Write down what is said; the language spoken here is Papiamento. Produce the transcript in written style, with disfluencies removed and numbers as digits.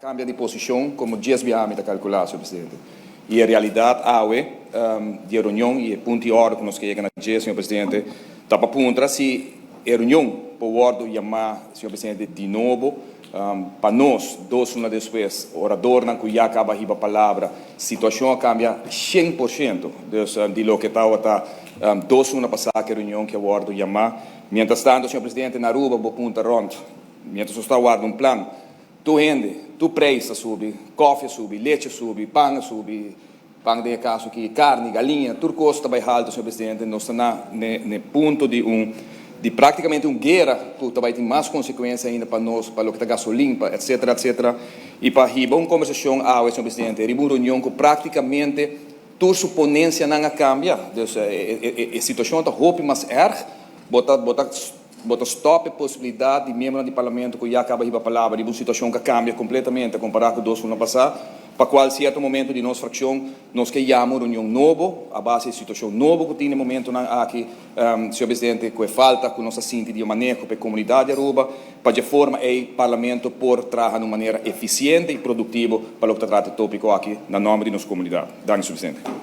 Cambia di posicion como 10 biaha, mi ta calcula, señor Presidente. Y e realidad awe di reunion y e punto di orde cu nos kier yega na dje, señor Presidente, ta pa puntra si e reunion por wordo yama, señor Presidente, di nobo pa nos, 2 luna despues, oradornan cu ya caba di hiba palabra, situacion a cambia 100%. Dus di loke tabata 2 luna pasa cu e reunion cu a wordo yama. Mientras tanto, señor Presidente, na Aruba, bo puntra rond, mientras nos ta warda un plan, tur hende, tur prijs a subi, koffie a subi, lechi a subi, pan a subi, pan den caso aki, carni, galiña, tur cos ta bay halto, señor Presidente. Nos ta na punto di practicamente un guera, cu tambe tin mas consecuencia ainda pa nos, pa loke ta gasolin, pa etc., etc. Y pa hiba un conversacion awe, señor Presidente, riba un reunion cu practicamente tur su ponencianan a cambia. Dus e situacion ta hopi mas erg, bo ta stop e posibilidad di miembro di parlamento cu ya caba di hiba palabra di un situacion cu a cambia completamente compara cu 2 luna pasa, pa cual cierto momento di nos fraccion nos kier yama un reunion nobo, a base di situacion nobo cu tin na e momentonan aki, señor Presidente, cu falta cu nos a sinti di maneho pa e comunidad di Aruba, pa di forma e parlamento por traha di un manera eficiente y productivo pa loke ta trata e topico aki na nomber di nos comunidad. Danki, señor Presidente.